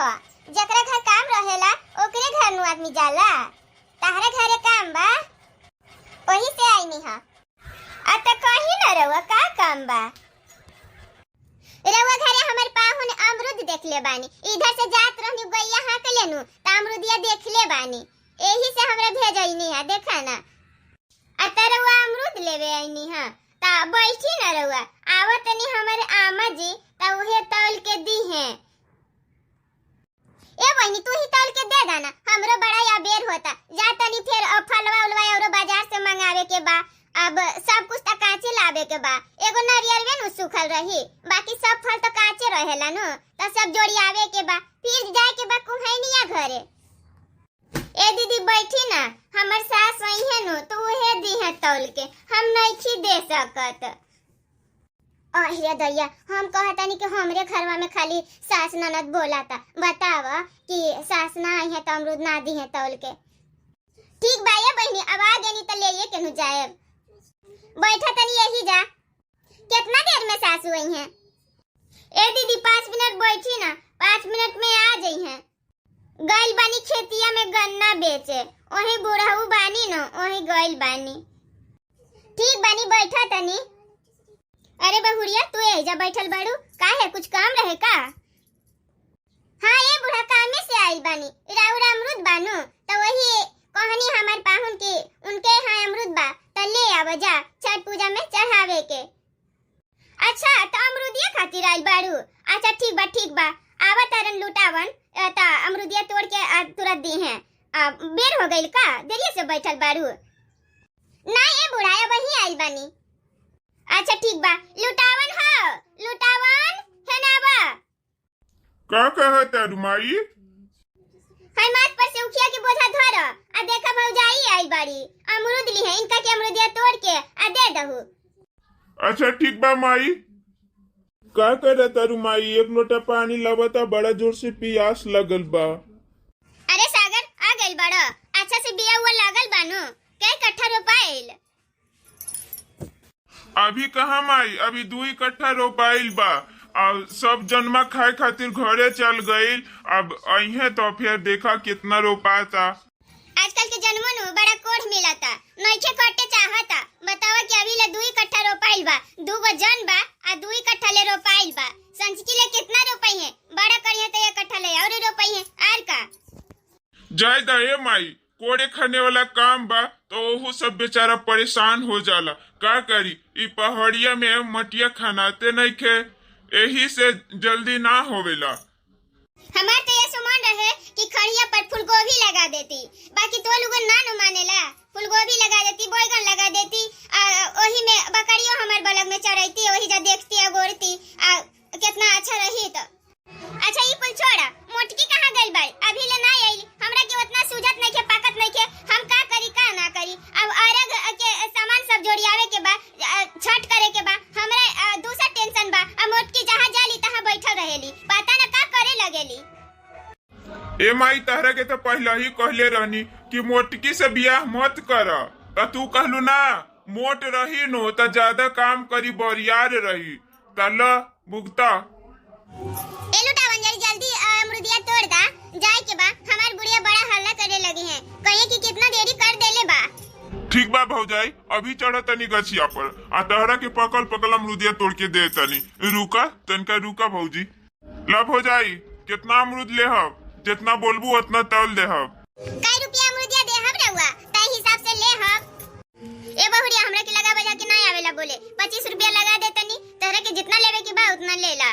देखो, जकरा घर काम रहेला ओकरे घर नु आदमी जाला। तहरा घरे काम बा, ओही से आईनी हा। आ त कही न रउआ का काम बा? रउआ घरे हमर पाहुन अमरूद देखले बानी। इधर से जात रहनी, गैया हाँक लेनु त अमरूदिया देखले बानी, एही से हमरा भेजैनी हा। देखा ना, आ त रउआ अमरूद लेवे आईनी हा त बैठी ना रउआ, आवत तनी हमर आमा जी त उहे तौल के दी हैं। ए बहनी, तू ही तौल के दे दाना, हमरो बड़ा अबेर होता। जा तनी फिर अब फलवा उलवा औरो बाजार से मंगावे के बा। अब सब कुछ त कांचे लावे के बा। एगो नारियल नु सूखल रही, बाकी सब फल तो कांचे रहेला नु, त सब जोड़ियावे के बा। फिर जाए के बा कुहैनिया घरे। ए दीदी, बैठी ना, हमर सास वही है नु तो उहे दी है तौल के, हम नहीं दे सकत। अहिया दैया, हम कहतानी कि हमरे घरवा में खाली सास ननद बोलाता। बताव कि सास ना आई है तो अमरूद ना दी है तौल के। ठीक बा ये बहनी, अब आ गनी तो ले ये केनु जाएब। बैठा तनी यही जा। कितना देर में सासू आई है? ए दीदी, 5 मिनट बैठी ना, 5 मिनट में आ जाई है। गइल बानी खेतिया में गन्ना बेचे, वही बुढ़ऊ बानी न, वही गइल बानी। ठीक बानी, बैठा तनी। अरे बहुरिया, तू एजा बैठल बाड़ू, काहे, कुछ काम रहे का? हाँ ये बूढ़ा, कामे से आई बानी। राउर अमरूद बानू तो वही कहनी हमार पाहुन की उनके यहाँ अमरूद बा त ले आव जा, छठ पूजा में चढ़ावे के। अच्छा, तो अमरूदिया खातिर आइल बाड़ू। अच्छा, ठीक बा, ठीक बा। आवा तारन लुटावन त अमरूदिया तोड़ के तुरंत दी हैं। बेर हो गइल का, देरिये से बैठल बाड़ू? ना ए बूढ़ा, वही आइल बानी। अच्छा, ठीक बा। लुटावन हो, लुटावन है ना बा? का कहता माई? हाय, माथ पर से उखिया के बोझा धर आ देखा, भौजाई आई बाड़ी, अमरूद ली है। इनका के अमरूदिया तोड़ के आ दे दहु। अच्छा, ठीक बा माई। का करे तारू माई? एक लोटा पानी लावता, बड़ा जोर से प्यास लगल बा। अरे सागर, आ गइल बड़ो। अच्छा से बिया हुआ लागल बानू? कै कट्ठा रोपाइल? अभी कहा माई, अभी दुई कट्ठा रोपाइल बा। अब सब जन्मा खाए खातिर घरे चल गईल। अब अहे तो फिर देखा कितना रोपाता। आजकल के जन्मन बड़ा कोढ़ मिलता, नइखे कटे चाहता। बतावा कि अभी ले 2 कट्ठा रोपाइल बा, 2 गो जन बा आ 2 कट्ठा ले रोपाइल बा। संझकी ले कितना रोपाई है? बड़ा करिए तो 1 कट्ठा ले और रोपाई है, आर का? जाय दा ए माई, कोड़े खाने वाला काम बा तो ओहू सब बेचारा परेशान हो जाला। का करी, इ पहाड़िया में मटिया खानाते नहीं खे, एही से जल्दी ना होवेला। हमार तो ये सुमान रहे कि खड़िया पर फूलगोभी लगा देती, बाकी तो लोग ना नु मानेला। फूलगोभी लगा देती, बैगन लगा देती आ ओही में बकरियों हमार बलग में चढ़ैती, ओही जा देखती आ गोरती आ कितना अच्छा रही। तो अच्छा, ई कुल छोड़ा, मोटकी कहाँ गइल बाई? अभी ले ना आइली। हमरा के उतना सूझत नहीं के, पाकत नहीं के, हम का करी का ना करी। अब अरग के सामान सब जोड़ियावे के बा, छठ करे के बा, हमरा दूसरा टेंशन बा। आ मोटकी जहाँ जाली तहाँ बैठल रहेली, पता ना का करे लगेली। ए माई, तहरा के तो पहले ही कहले रहनी कि मोटकी से बियाह मत कर, त तू कहलू ना मोट रही नो त ज्यादा काम करी, बरियार रही, त ल भुगता। ए लुटावन, जल्दी जल्दी अमरूदिया तोड़ दा, जाए के बा। हमार बुढ़िया बड़ा हल्ला करे लगी हैं, कहे कि कितना देरी कर देले बा। ठीक बा भौजाई, अभी चढ़ तनी गछिया पर आ तहरा के पकल पकल अमरूदिया तोड़ के दे तनी। रुका तनका, रुका भौजी। ल भौजाई, कितना अमरूद ले हब? जितना बोलबू उतना तौल दे हब। कई रुपया अमरूदिया दे हम रहुआ, तई हिसाब से ले हम। ए बहुरिया, हमरा के लगा बजा के ना आवेला बोले। 25 रुपया लगा दे तनी, तोहरा के जितना लेवे के बा उतना ले ला।